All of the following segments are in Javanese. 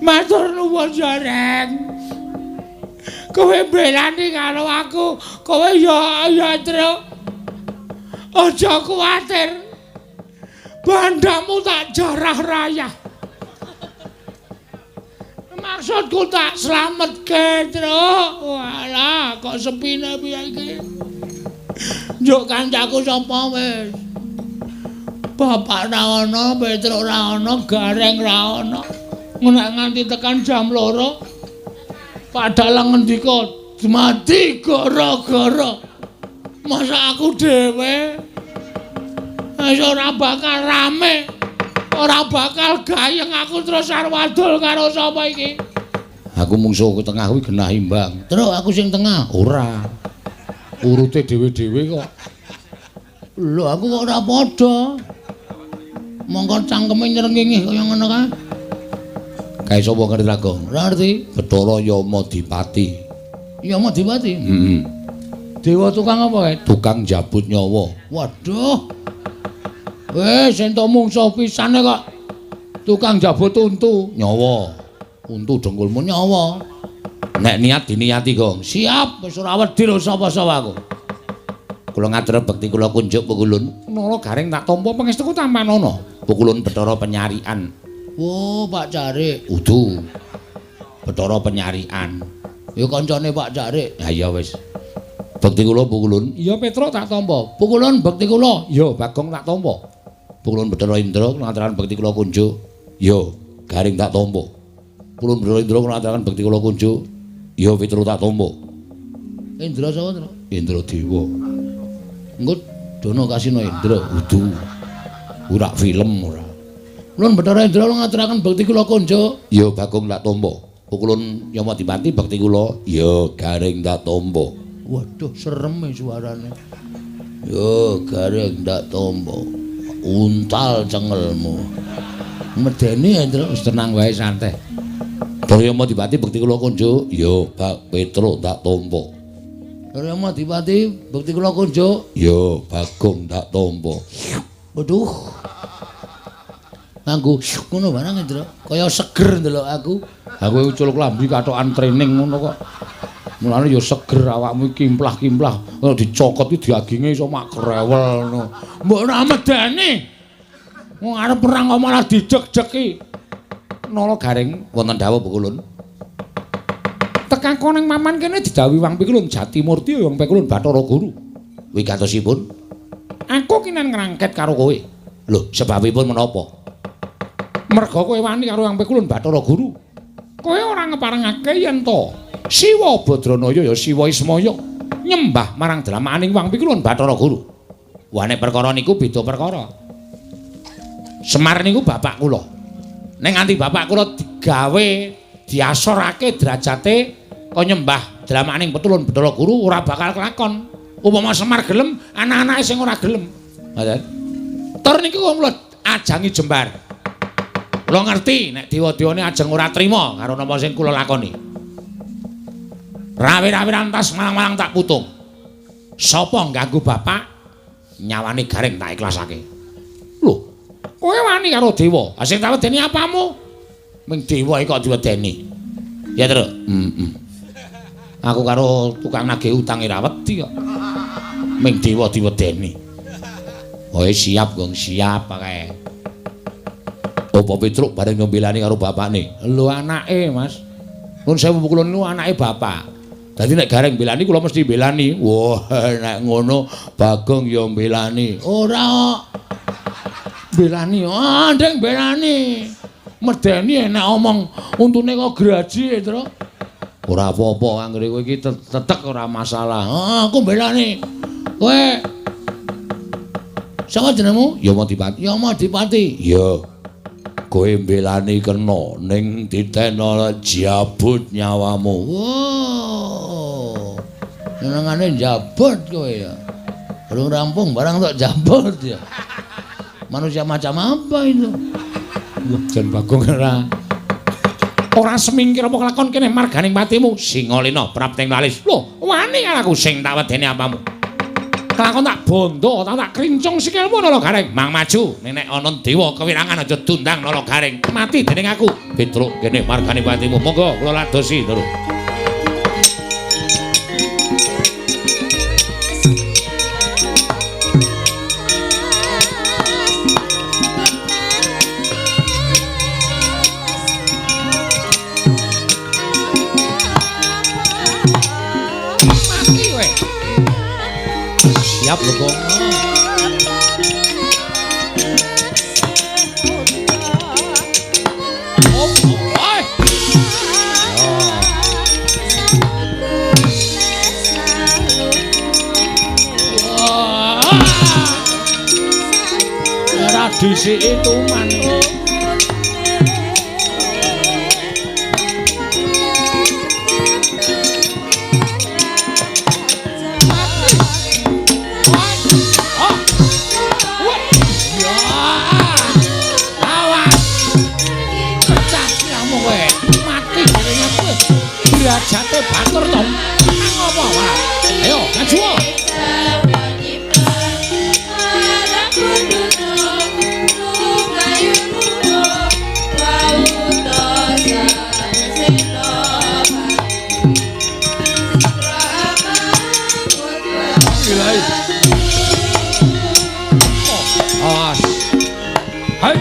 Matur nuwun, Jareng. Kowe belani karo aku, kowe ya ya Truk. Aja kuwatir. Bandamu tak jarah rayah. Maksudku tak slametke, Truk. Walah, kok sepine piye iki? Njuk kancaku sapa wis? Bapak ra ana, Petruk ra ana, Gareng ra ana. Nek nganti tekan jam 2, padahal ngendika mati gara-gara. Masa aku dhewe wis ora bakal rame, ora bakal gayeng aku terus arep wadul karo sapa iki? Aku mungsuh tengah kuwi genah imbang. Terus aku sing tengah? Ora. Urute dhewe-dhewe kok. Lho, aku kok ora padha. Mongko cangkeme nyrengingi kaya ngono kae. Kae sapa ngerti Bagong? Ora ngerti. Bathara Yama Dipati. Yama Dipati? Heeh. Dewa tukang apa kae? Tukang jabut nyawa. Waduh. Wis entuk mungsuh pisane kok. Tukang jabut untu. Nyawa. Untu dengkulmu nyawa. Nek niat diniati, Gong. Siap, wis ora wedi lho sapa-sapa aku. Kula ngatur bekti kula kunjuk pukulun. Nala Gareng tak tampa pangestuku tampanana. Pukulun Bathara Penyarikan. Wo, Pak Carik. Udu. Bathara Penyarikan. Ya kancane Pak Carik. Ha iya wis. Bekti kula pukulun. Iya Petruk tak tampa. Pukulun bekti kula. Iya Bagong tak tampa. Pukulun Bathara Indra kula ngaturaken bekti kula kunjuk. Iya Garing tak tampa. Pukulun Bathara Indra kula ngaturaken bekti kula kunjuk. Iya Petruk tak tampa. Indra sapa, Truk? Indra Dewa. Engko dono kasino Indra. Udu. Ora film ora. Ulun Bathara Indra kula ngaturaken bekti kula kunjuk. Iya Bagong tak tampa. Pukulun Yama Dipati bekti kula. Iya Garing tak tampa. Waduh, serem suarane. Yo Garing tak tampa. Untal cengelmu. Medeni Indra. Wis tenang wae santai. Bathara Yama Dipati bekti kula kunjuk. Iya Bak Petruk tak tampa. Bathara Yama Dipati bekti kula kunjuk. Iya Bagong tak tampa. Waduh. Nganggo ngono barang Indra, kaya seger ndelok aku. Aku ucul klambi katokan training ngono kok. Mulane ya seger awakmu iki kimplah-kimplah, nek dicokot iki daginge iso mak grewel ngono. Mbok ora medeni. Wong arep perang kok malah dijek-jeki. Nala Gareng wonten dawuh pukulun. Tekan kono ning maman kene didhawuhi Wang Pikulun Jatimurti Wang Pikulun Bathara Guru. Wigatosipun aku kinen ngrangket karo kowe. Lho, sebabipun menapa? Merga kowe wani karo Wang Pikulun Bathara Guru. Kowe ora ngeparengake yen to Siwa Badranaya ya Siwa Ismaya nyembah marang dramaaning Wang Pikulun Bathara Guru. Wah, nek perkara niku beda perkara. Semar niku bapak kula. Nek nganti bapak kula digawe diasorake derajate kok nyembah dramaaning Petulun Bathara Guru ora bakal kelakon. Upama Semar gelem, anak-anake sing ora gelem. Ngoten. Tur niku kula ajangi jembar. Kula ngerti nek dewa-dewane ajeng ora trima karo napa sing kula lakoni. Rawe-rawe rantas malang-malang tak putung. Sapa ngganggu bapak nyawane Gareng tak ikhlasake. Lho, kowe wani karo dewa. Ha sing tak wedeni apamu? Ming dewa iki kok diwedeni. Ya, Truk. Heeh. Aku karo tukang nagih utang ora wedi kok. Ming dewa diwedeni. Oh, siap, Gong, siap kae. Apa Petruk bareng nyombelani karo bapakne? Lho anake, Mas. Nun sewu kula niku anake bapak. Dadi nek Gareng mbelani kula mesti mbelani. Wah, nek ngono Bagong ya mbelani. Ora kok. Mbelani, ah ndeng mbelani. Medeni nek omong untune kok graji, Truk. Ora apa-apa anggere kowe iki tetek ora masalah. Ah, aku mbelani. Kowe sapa jenengmu? Yama Dipati. Yama Dipati. Iya. Kowe mbelani kena ning ditena jabut nyawamu. Wow. Senengane jabut kowe ya. Durung rampung barang tok jabut ya. Manusia macam apa itu? Wah, jan Bagong ora. Ora semingkir apa kelakon kene marganing patimu. Singalena prapting lalis. Lho, wani karo aku sing tak wedeni apamu. Kelakon tak bondo, tak krincung sikilmu Nala Gareng. Mang maju, nek ana dewa kewirangan aja dundang Nala Gareng. Mati dening aku. Petruk kene margane patimu. Monggo kula ladosi, Ndoro. Mati kowe. Siap lho, Gong. Ora disiki tuman. Derajate batur to. Ngopo wae? Ayo, maju. Awas. Hai.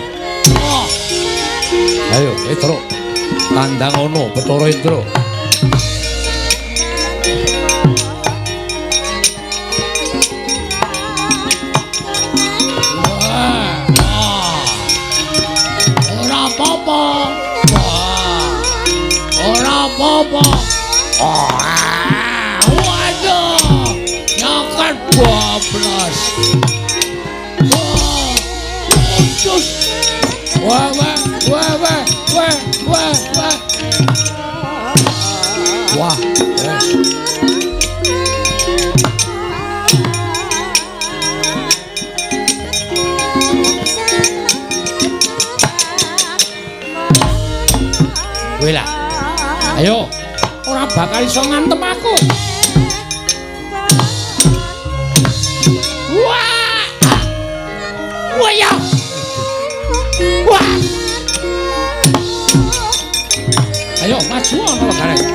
Ayo, Petro. Tandang ono Bathara Indra. Ora apa-apa. Ora apa-apa. Waduh. Nyoket bablas. Wah. Wah, wah, wah, wah, wah, wah, wah. Wah, wes. Kowe lah. Ayo, ora bakal iso ngantem aku. Wah. Wah ya. Wah. Ayo maju ana Gareng.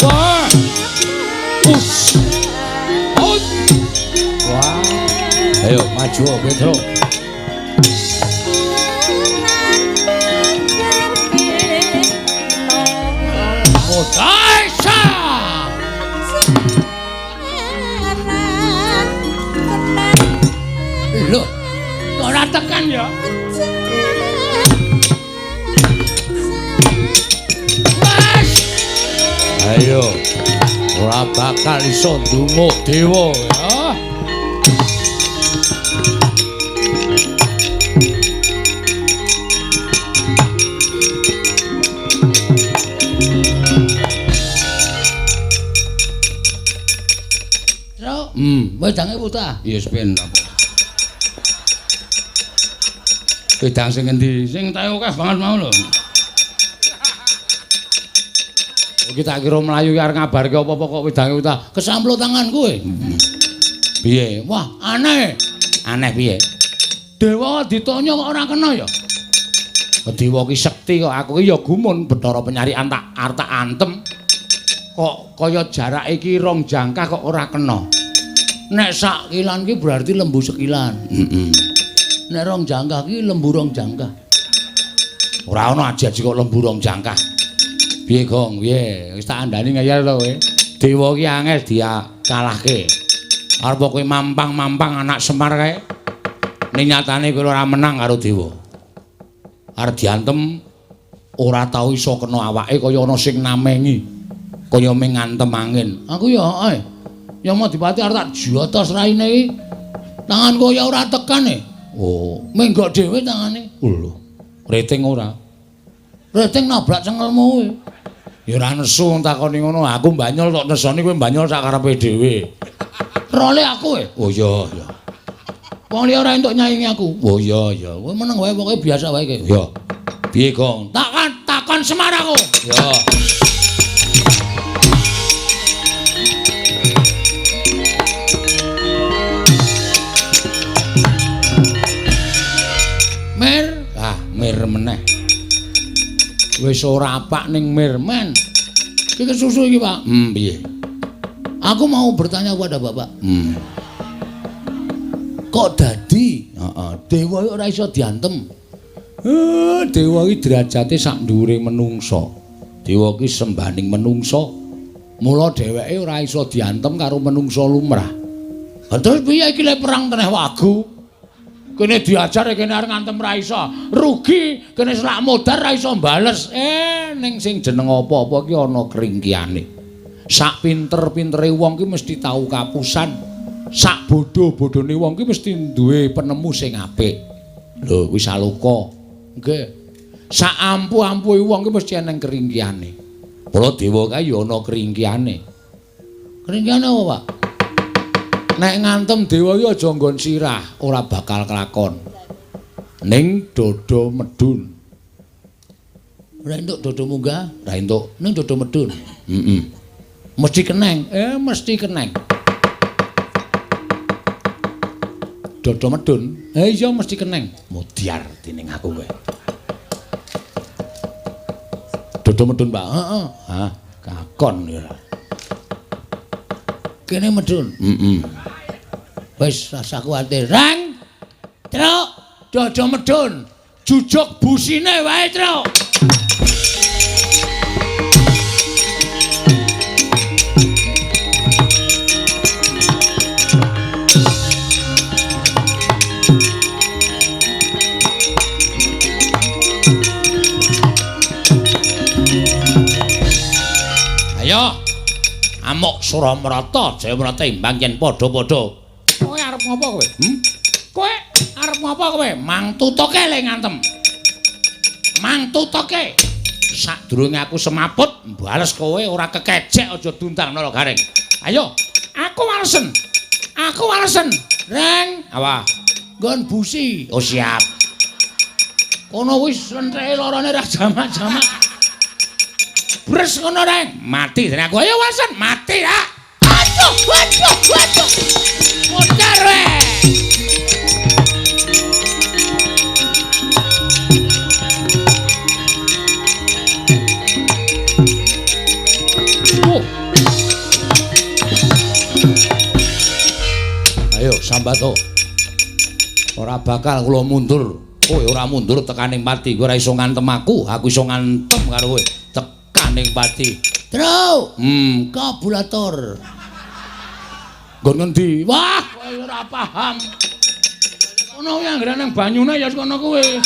Wah. Us. Ut. Wah. Ayo maju Petro. Daisa. Loh, ora tekan ya? Mas. Ayo. Ora bakal iso ndungo dewa ya. Truk, wedange putah. Ya wis ben apa. Wedang sing endi? Sing tae akeh banget mau lho. Iki tak kira mlayu ki arep ngabarke apa-apa kok wedange utah. Kesamplo tangan kowe. Piye? Wah, aneh. Aneh piye? Dewa ditanya kok ora kena ya? Dewa ki sekti kok aku ki ya gumun Bathara Penyarikan tak arep tak antem. Kok kaya jarak iki rong jangkah kok ora kena. Nek sak kilan ki berarti lembu sekilan. Heeh. Nek rong jangkah ki lembu rong jangkah. Ora ana aji-aji kok lembu rong jangkah. Piye, Gong? Piye? Wis tak andani ngeyel to kowe. Dewa ki angel dikalahke. Arep kowe mampang-mampang anak Semar kae. Ning nyatane kowe ora menang karo dewa. Arep diantem ora tau iso kena awake kaya ana sing namengi. Kaya ming ngantem angin. Aku ya heeh. Ya Madipati arep tak jotos raine iki. Tanganku ya ora tekan e. Oh, menggok dhewe tangane. Lho, rating ora? Rating nabrak cengelmu kowe. Ya ora nesu wong takoni ngono. Aku banyol tok nesoni kowe banyol sak karepe dhewe. Role aku e. Oh iya, iya. Wong liya ora entuk nyaingi aku. Oh iya iya, kowe meneng wae pokoke biasa wae iki. Ya. Piye, Gong? Takon takon Semar aku. Ya. Mir, ah mir meneh. Wis ora apak ning mir men. Iki kesusu iki, Pak. Piye? Aku mau bertanya kepada Bapak. Kok dadi? Heeh, dewa ora iso diantem. Dewa iki derajate sak dhuwure menungsa. Dewa iki sembaning menungsa. Mula dheweke ora iso diantem karo menungsa lumrah. Lah terus piye iki lek perang teneh wagu? Kene diajar kene arep ngantem ra iso. Rugi, kene selak modar ra iso bales. Ning sing jeneng apa-apa ki ana kringkiane. Sak pinter-pintere wong ki mesti tau kapusan. Sak bodho-bodhone wong ki mesti duwe penemu sing apik. Lho, kuwi saloka. Nggih. Sak ampuh-ampuhe wong ki mesti eneng keringkiane. Mula dewa kae ya ana keringkiane. Keringkiane apa, Pak? Nek ngantem dewa iki aja nggon sirah, ora bakal kelakon. Ning dodo medun. Ora entuk dodo munggah, ora entuk. Ning dodo medun. Heeh. Mesti keneng. Mesti keneng. Dodo medun. Iya mesti keneng. Mudyar dening aku kowe. Dodo medun, Pak. Heeh. Hah, kakon ya. Kene medun. Heeh. Wis rasa kuwatir. Rang. Truk, dodo medun. Jujuk busine wae, Truk. Ayo. Amuk Suramrata, Jayamrata imbang yen padha-padha. Kowe arep ngopo kowe? Kowe arep ngopo kowe? Mang tutuke le ngantem. Mang tutuke. Sadurunge aku semaput, mbales kowe ora kekejek aja dundang Nala Gareng. Ayo, aku walesen. Aku walesen. Reng, awa. Nggon busi. Oh siap. Kono wis lentreke lorone ra jamak-jamak. Bres ngono Reng, mati dene aku. Ayo walesen, mati ya. Aduh, aduh, aduh. Modar we. Oh. Ayo sambato. Ora bakal kula mundur. Kowe ora mundur tekaning pati. Kowe ora iso ngantem aku, aku iso ngantem karo kowe. Tekaning pati. Truk, kabulator. Nggon ngendi? Wah, kowe ora paham. Kono kuwi anggere nang banyune ya kono kuwi.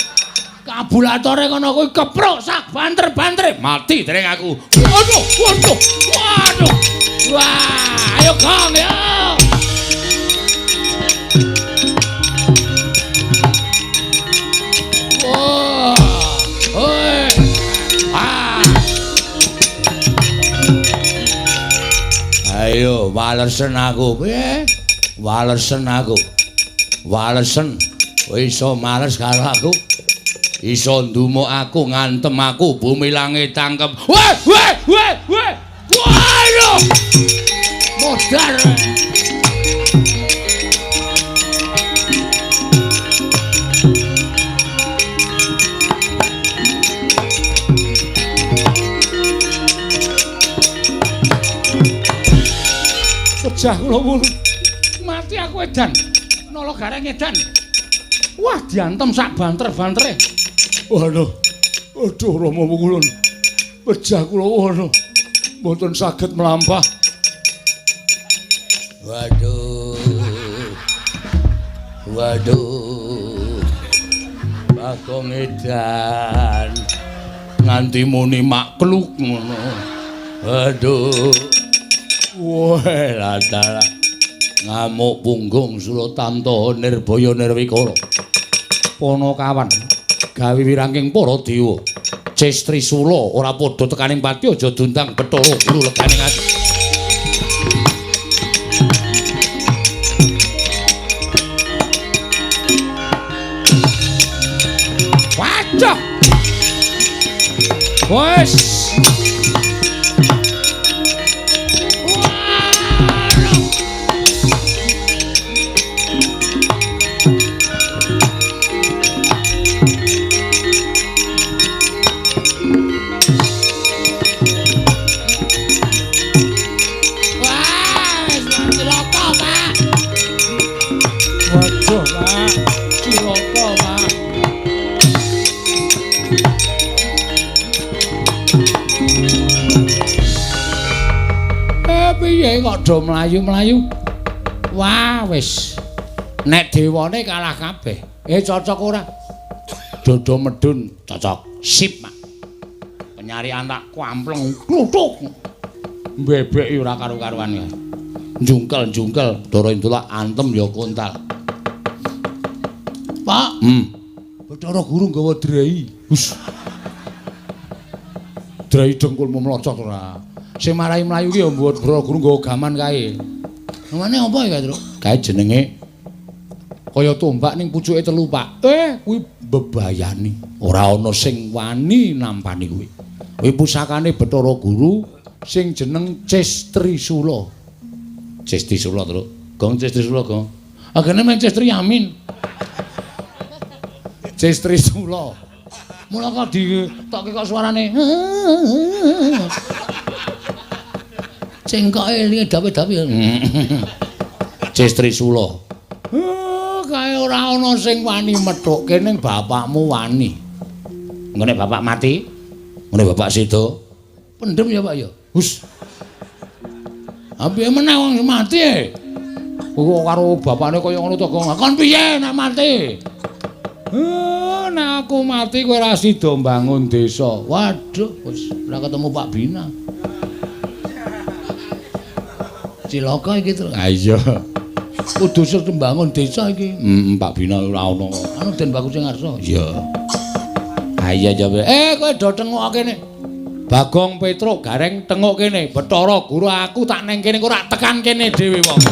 Kabulatore kono kuwi keprok sak banter-bantere. Mati dereng aku. Waduh, waduh. Waduh. Wah, ayo Kang ya. Wah. Hoi. Ah. Ayo walesen aku, piye? Walesen aku. Walesen. Kowe iso males karo aku. Iso ndumuk aku, ngantem aku, bumi langit tangkep. Weh, weh, weh, weh. Waduh. Modar. Pejah kula wulu. Mati aku edan. Nala Gareng edan. Wah, diantem sak banter-bantere. Waduh. Aduh Rama Pukulun. Pejah kula waduh. Mboten saged mlampah. Waduh. Waduh. Bagong edan. Nganti muni makluk ngono. Waduh. Wah, latala. Ngamuk punggung Suratamta Nirbaya Nirwikara. Panakawan gawe wirangking para dewa. Ces Trisula ora padha tekaning pati aja dundang Bathara Guru leganing ati. Wes. Kok do mlayu-mlayu. Wah, wis. Nek dewane kalah kabeh. Cocok ora? Dodo medun cocok. Sip, Pak. Penyarian tak kampleng kluthuk. Mbebeki ora karu-karuan ya. Jungkel-jungkel, Bathara Indra antem ya kontal. Pak, Bathara Guru nggawa drei. Hus. Drei dengkulmu mlocot ora. Sing marai mlayu ki ya Bathara Guru nggawa gaman kae. Namane apa ya, Truk? Kae jenenge kaya tombak ning pucuke telu, Pak. Kuwi bebayani. Ora ana sing wani nampani kuwi. Kuwi pusakane Bathara Guru sing jeneng Cestrisula. Cestrisula, Truk. Gong Cestrisula, Gong. Agene men Cestri Yamin. Cestrisula. Mula kok ditokke kok suarane. Cengkoke elinge dawe-dawe. Cestrisula. Kae ora ana sing wani methukke ning bapakmu wani. Engko nek bapak mati, ngene bapak seda. Pendem ya, Pak ya. Hus. Piye meneh wong mati e. Kok karo bapakne kaya ngono to, Gong. Kon piye nek mati? Nek aku mati kowe ora sida mbangun desa. Waduh, wis ora ketemu Pak Bina. Cilaka iki to. Ha iya. Kudu sing mbangun desa iki. Pak Bina ora ono. Anu Den Bagus sing ngarsa. Iya. Ha iya ya. Kowe do tengok kene. Bagong Petruk Gareng tengok kene. Bathara Guru aku tak neng kene ora tekan kene dhewe wong.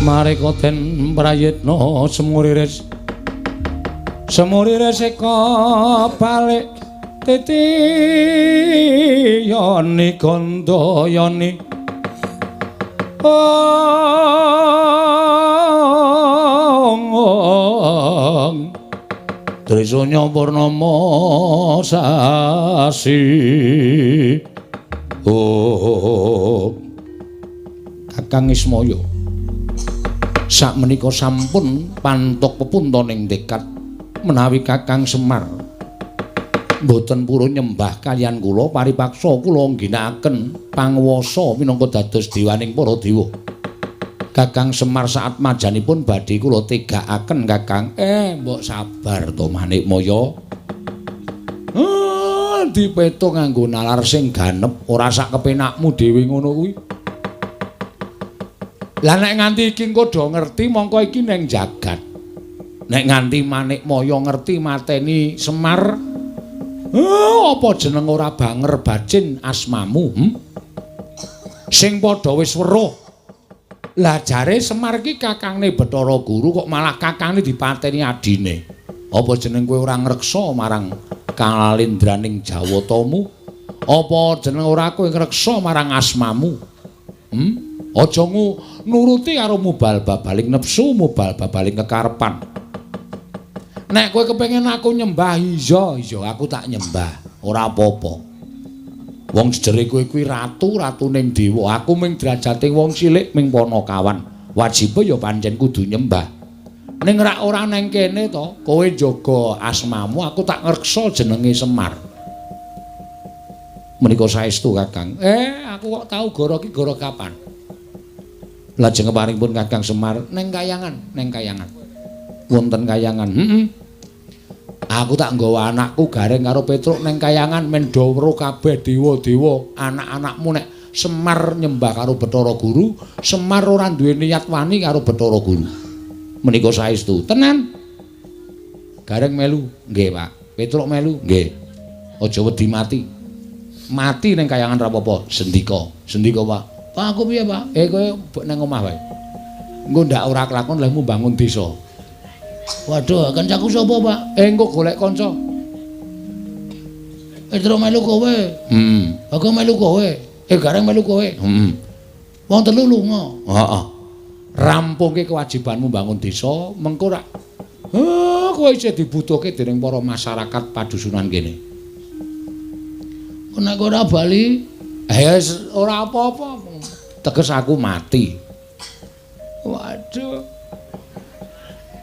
Mareka den prayitna semuriris semuriris eka balik titi yoni gandayani ong Trisanya purnama sasi. Oh Kakang Ismaya sakmenika sampun pantuk pepunta ning dekat menawi Kakang Semar mboten purun nyembah kaliyan kula paripaksa kula ngginakaken panguwasa minangka dados dewaning para dewa. Kakang Semar saat majanipun badhe kula tegakaken Kakang. Mbok sabar to Manikmaya. Dipetung nganggo nalar sing ganep ora sak kepenakmu dhewe ngono kuwi. Lah nek nganti iki engko do ngerti mongko iki neng jagat. Nek nganti Manikmaya ngerti mateni Semar, apa jeneng ora banger bacin asmamu? Sing padha wis weruh. Lah jare Semar iki kakangne Bathara Guru kok malah kakangne dipateni adine. Apa jeneng kowe ora ngreksa marang kalindraning Jawatamu? Apa jeneng ora kowe ngreksa marang asmamu? Aja nuruti karo mubal babaling nepsu, mubal babaling kekarepan. Nek kowe kepengin aku nyembah, iya, iya aku tak nyembah, ora apa-apa. Wong jejere kowe kuwi ratu, ratuning dewa. Aku ming derajate wong cilik ming panakawan. Wajibe ya pancen kudu nyembah. Ning rak ora neng kene to, kowe njaga asmamu, aku tak ngreksa jenenge Semar. Menika saestu, Kakang. Aku kok tau goro iki goro kapan? Lajeng keparingipun Kakang Semar neng kayangan, neng kayangan. Wonten kayangan. Heeh. Aku tak nggawa anakku Gareng karo Petruk ning kayangan men do weruh kabeh dewa-dewa. Anak-anakmu nek Semar nyembah karo Bathara Guru, Semar ora duwe niat wani karo Bathara Guru. Menika saestu. Tenan. Gareng melu, nggih, Pak. Petruk melu, nggih. Aja wedi mati. Mati ning kayangan ra apa-apa. Sendika, sendika, Pak. Pak aku piye, Pak? Kowe nang omah wae. Engko ndak ora kelakon lehmu bangun desa. Waduh, kancaku sapa, Pak? Engko golek kanca. Petruk melu kowe. Heeh. Aku melu kowe. Gareng melu kowe. Heeh. Wong telu lunga. Heeh. Rampungke kewajibanmu bangun desa, mengko rak kowe isih dibutuhke dening para masyarakat padusunan kene. Nek ora bali, ora apa-apa. Teges aku mati. Waduh.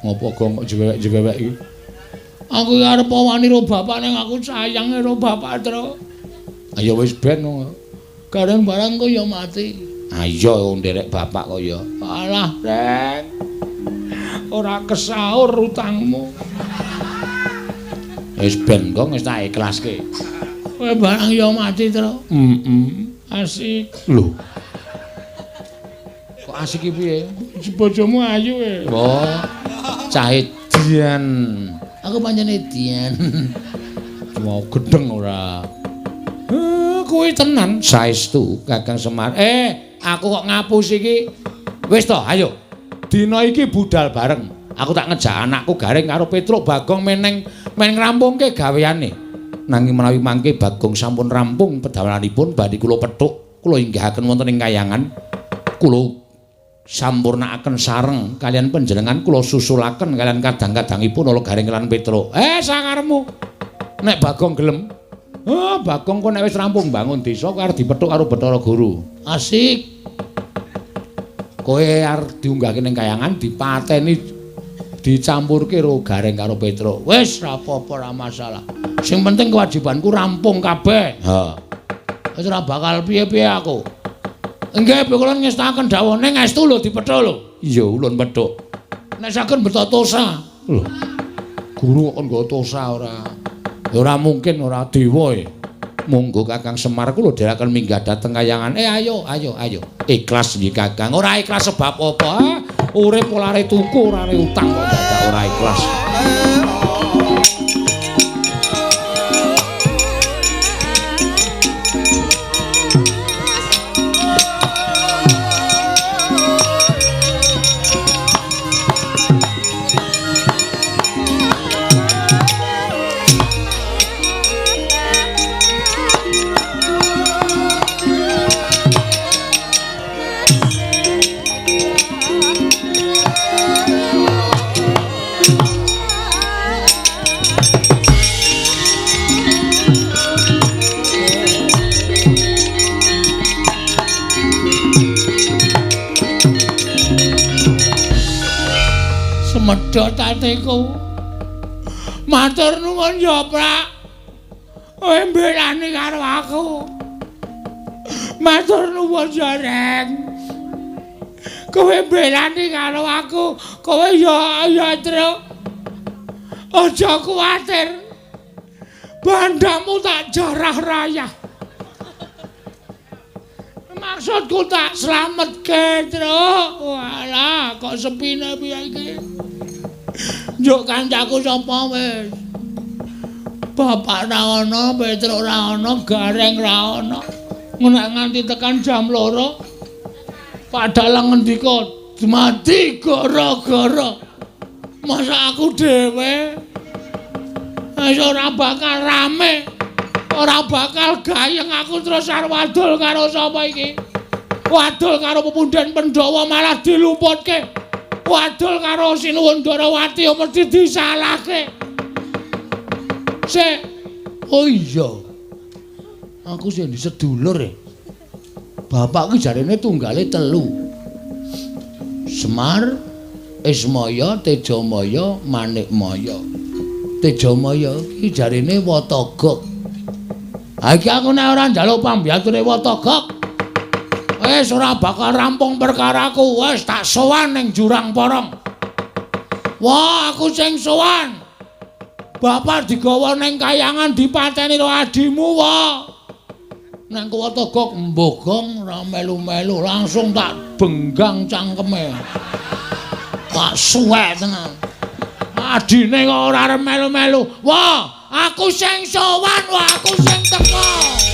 Ngopo gong kok jewewek-jewewek iki? Aku iki arep wani ro bapak ning aku sayang ro bapak, Tru. Ayo wis ben. Gareng barang kok ya mati. Ayo nderek bapak kok ya. Alah, Reng. Ora kesaur utangmu. Wis ben kok wis tak ikhlaske. Kowe barang ya mati, Tru. Heeh. Asik. Lho. Kok asik iki piye? Bojomu ayu e. Oh. Cah edian. Aku pancen edian. Mau gedeng ora. Kuwi tenan saestu Kakang Semar. Aku kok ngapusi iki. Wis to, ayo. Dina iki budal bareng. Aku tak ngejak anakku Gareng karo Petruk Bagong meneng men ngrampungke gaweane. Nanging menawi mangke Bagong sampun rampung pedamelanipun badhe kula pethuk, kula inggihaken wonten ing kayangan. Kula sampurnakaken sareng kalian panjenengan, kula susulaken kalian kadang-kadangipun ala Gareng lan Petruk. Sakarepmu. Nek Bagong gelem. Bagong kok nek wis rampung bangun desa kok arep dipethuk karo Bathara Guru. Asik. Kowe arep diunggahke ning kayangan dipateni dicampurke karo Gareng karo Petruk. Wis ra apa-apa, ra masalah. Sing penting kewajibanku rampung kabeh. Ha. Wis ora bakal piye-piye aku. Nggih, kula ngestaken dawuhne ngestu lho dipethuk lho. Iya, ulun pethuk. Nek saged beto tosa. Lho. Guru kok nggo tosa ora? Ya ora mungkin ora dewa e. Monggo Kakang Semar kula dherekaken minggah dhateng kayangan. Ayo, ayo, ayo. Ikhlas nggih Kakang. Ora ikhlas sebab apa? Urip olare tuku, ora utang kok dadak ora ikhlas. Semedhot atiku. Matur nuwun ya, Prak. Kowe mbelani karo aku. Matur nuwun ya, Reng. Kowe mbelani karo aku, kowe ya ya, Truk. Aja kuwatir. Bandamu tak jarah rayah. Maksudku tak slametke, Truk. Walah, kok sepine piye iki? Njuk kancaku sapa wis? Bapak ra ono, Petruk ra ono, Gareng ra ono. Nek nganti tekan jam 2, Pak Dalang ngendika, "Mati gara-gara." Masa aku dhewe wis ora bakal rame, ora bakal gayeng aku terus arep wadul karo sapa iki? Wadul karo pepundhen Pandhawa malah diluputke. Wadul karo Sinuwun Ndarawati ya mesti disalahke. Sik. Oh iya. Aku sing sedulur e. Bapak ki jarene tunggale 3. Semar, Ismaya, Tejamaya, Manikmaya. Tejamaya ki jarene Watagok. Ha iki aku nek ora njaluk pambiyature Watagok, wis ora bakal rampung perkaraku. Wis tak sowan ning Jurang Porong. Wah, aku sing sowan. Bapak digawa ning kayangan dipateni karo adimu wae. Nang Kuwatagok mbogong ora melu-melu, langsung tak benggang cangkeme. Tak suwek tenan. Adine kok ora arep melu-melu. Wah, aku sing sowan, wah aku sing teko.